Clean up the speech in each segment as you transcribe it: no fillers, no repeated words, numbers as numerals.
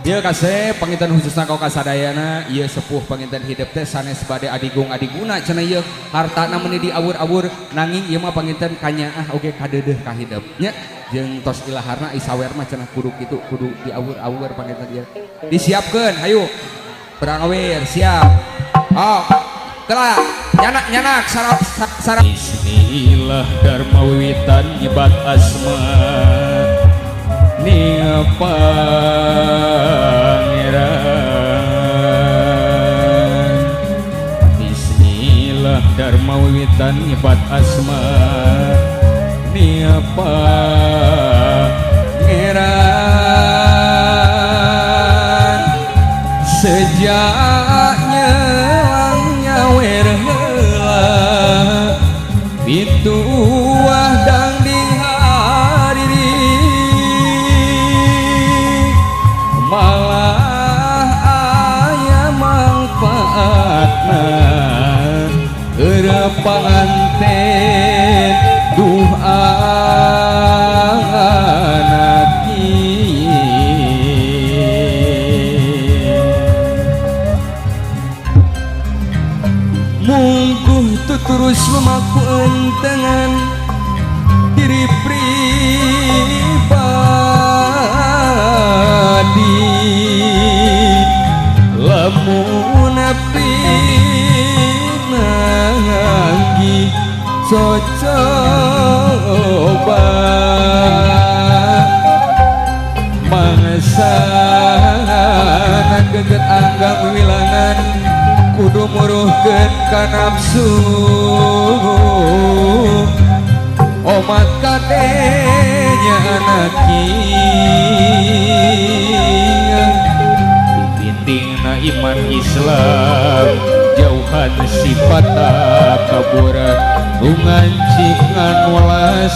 Ieu kasep panginten khususna ka kasadayana ieu sepuh panginten hidup teh sanes bade adigung adiguna cenah ieu hartana meuni diawur-awur nanging ieu mah panginten kanyaah oge kadeudeuh ka hidup nya jeung tos ilaharna isawer mah cenah kudu kitu kudu diawur-awur panginten ieu disiapkeun hayu perangawir siap. Oh kela nyanak nyanak sarap sarap. Bismillah dharma wiwitan nyebat asma nia pangeran. Bismillah dharma wiwitan nyebat asma nia pangeran. Sejak nyelang nyawer heula pituah dang dihariri malah aya mangfaatna keur panganten duh anak. Mungkuh tuturus memaku entengan diri pribadi lamun pinanggi cocoba mangsa geget anggang wilangan kudu muruhkeun ka nafsu omat kadenya anaki pipitingna iman Islam jauhan sifat takabur nungancik ngan welas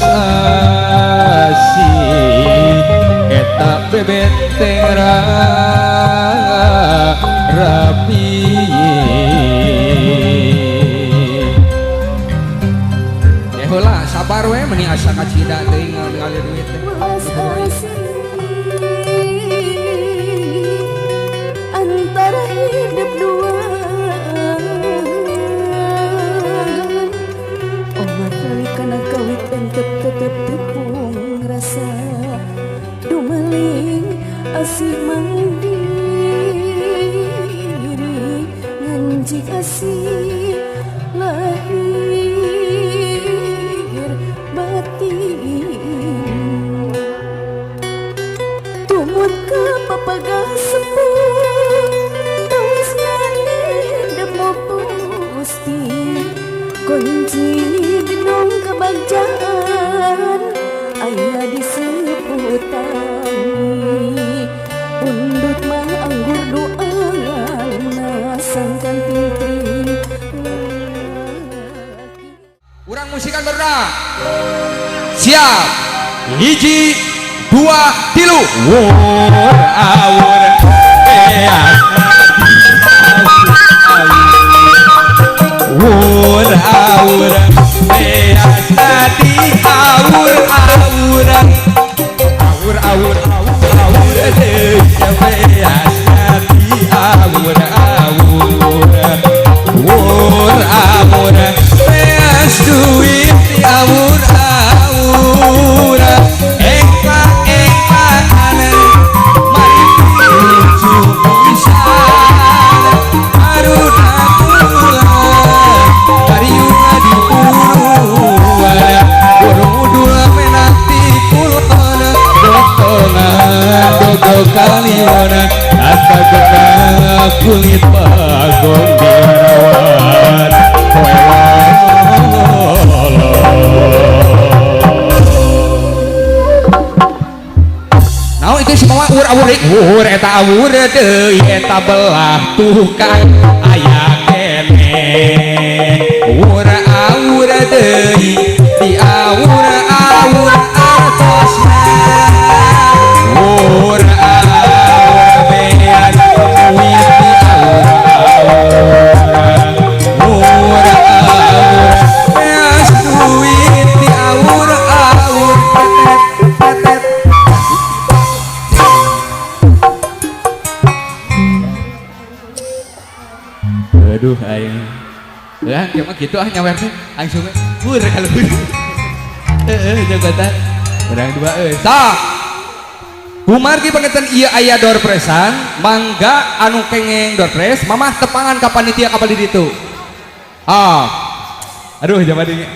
asih eta bebenteng rapi. Ya heula sabar we meuni asa kacida teuing ngalir duit teh. Antara hidup dua omat kana kawit entep tetep tepung rasa dumeling asih mandiri ngancik asih lahir batin tumut ka papagang sepuh tos demo pusti kunci gedung kebagjaan aya di seputani pundut mah anggur doa sangkan pintring. Urang musikan berda siap 1 2 3 Wur awur wur awur beas tadi awur awur awur awur awur awur deui beas tadi awur awur wur awur beas duit awur awur engka engkaan mari lucu pisan aruna kula kariuna dipuruan burung menak di kulon dotongan dogo kaliwona kata gena kulit bagong dirawan. Nah itu semua ur awur ur eta awur deui eta belah tukang aya keneh ur awur deui di awur awur artosna ur awur beas duit di awur awur ur awur beas duit di awur awur tetet tetet. Aduh aing. Ya, cuma gitu ah nyawer teh langsung hur kalau hur. Heeh, jabatan. Urang dua euy. Sok. Kumargi panginten ieu aya door prize-an, mangga anu kengeng door prize, mamah tepangan ka panitia kapal di ditu. Ah. Aduh, jaman ini.